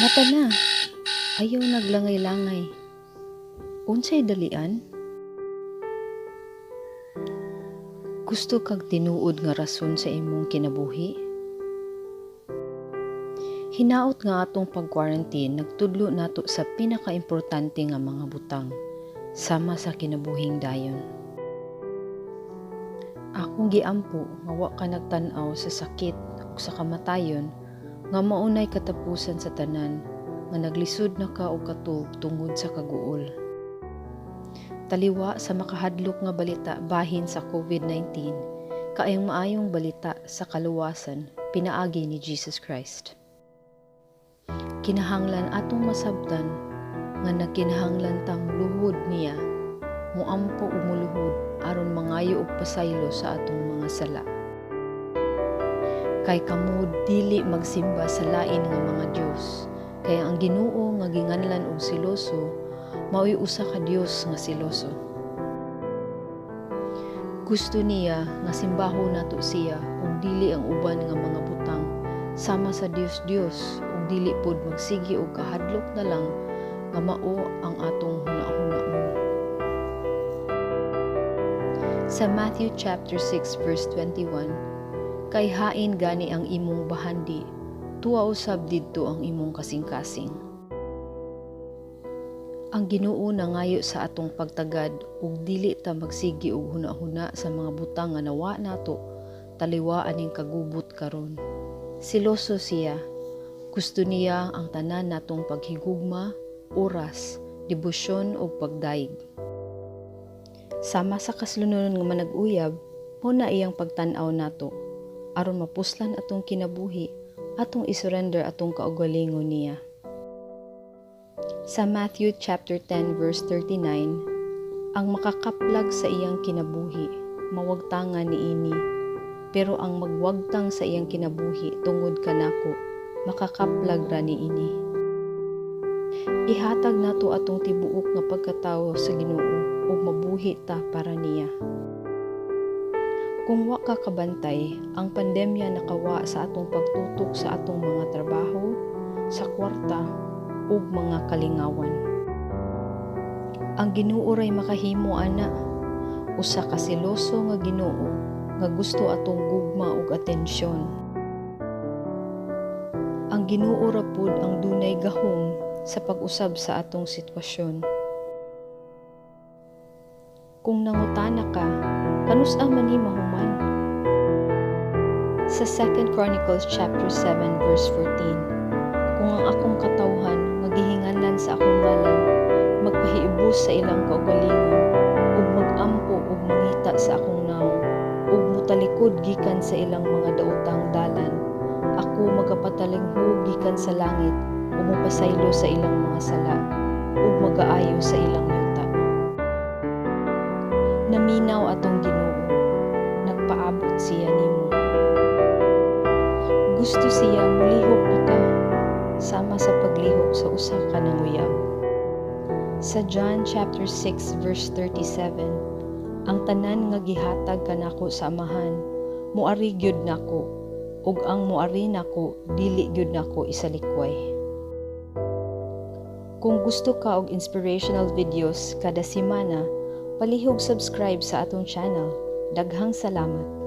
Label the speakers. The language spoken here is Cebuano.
Speaker 1: Mata na, ayaw naglangay-langay. Unsay dalian? Gusto kag tinuod nga rason sa imong kinabuhi? Hinaot nga atong pag-quarantine nagtudlo nato sa pinakaimportante nga mga butang sama sa kinabuhing dayon. Akong giampo nga wa ka nagtan-aw sa sakit ug sa kamatayon nga maunay katapusan sa tanan nga naglisod na ka og katuog tungod sa kaguol. Taliwa sa makahadlok nga balita bahin sa COVID-19, kaayong maayong balita sa kaluwasan pinaagi ni Jesus Christ. Kinahanglan atong masabtan nga nagkinahanglan tang moluhod niya, moampo ug moluhod aron mangayo og pasaylo sa atong mga sala. Kay kamo dili magsimba sa lain nga mga Dios, kay ang Ginoo nga ginganlan og seloso mao'y usa ka Dios nga seloso. Gusto niya nga simbahon nato siya ug dili ang uban nga mga butang sama sa Dios-Dios ug dili pod magsige og kahadlok na lang nga mao ang atong hunahunaon. Sa Matthew chapter 6 verse 21, kay hain gani ang imong bahandi, tuwa usab didto ang imong kasing-kasing. Ang Ginoo nangayo sa atong pagtagad ug dili ta magsige og hunahuna sa mga butang nga nawa nato taliwa aning kagubot karon. Seloso siya. Gusto niya ang tanan natong paghigugma, oras, debosyon ug pagdayeg. Sama sa kaslunonon nga manag-uyab, mao na iyang pagtan-aw nato aron mapuslan atong kinabuhi, atong isurrender atong kaugalingon niya. Sa Matthew chapter 10 verse 39, ang makakaplag sa iyang kinabuhi, mawagtangan niini, pero ang magwagtang sa iyang kinabuhi tungod kanako, makakaplag ra niini. Ihatag nato atong tibuok nga pagkatawo sa Ginoo ug mabuhi ta para niya. Kung wa ka kabantay, ang pandemya nakawa sa atong pagtutok sa atong mga trabaho, sa kwarta, ug mga kalingawan. Ang Ginoo ray makahimo ana, usa ka seloso nga Ginoo nga gusto atong gugma ug atensyon. Ang Ginoo ra pud ang dunay gahom sa pag-usab sa atong sitwasyon. Kung nangutana ka, kanus-a man ni mahuman? Sa 2 Chronicles chapter 7 verse 14, kung ang akong katawhan nga gihinganlan sa akong ngalan magpahiubos sa ilang kaugalingon ug mag-ampo ug mangita sa akong nawong ug motalikod gikan sa ilang mga daotang dalan, ako magapatalinghug gikan sa langit ug mopasaylo sa ilang mga sala ug magaayo sa ilang yuta. Naminaw atong Ginoo, nagpaabot siya nimo. Gusto siya molihok na ka, sama sa paglihok sa usa ka nanguyab. Sa John chapter 6 verse 37, ang tanan nga gihatag kanako sa Amahan, moari gyud nako, ug ang moari nako dili gyud nako isalikway. Kung gusto ka og inspirational videos kada semana, palihog subscribe sa atong channel. Daghang salamat.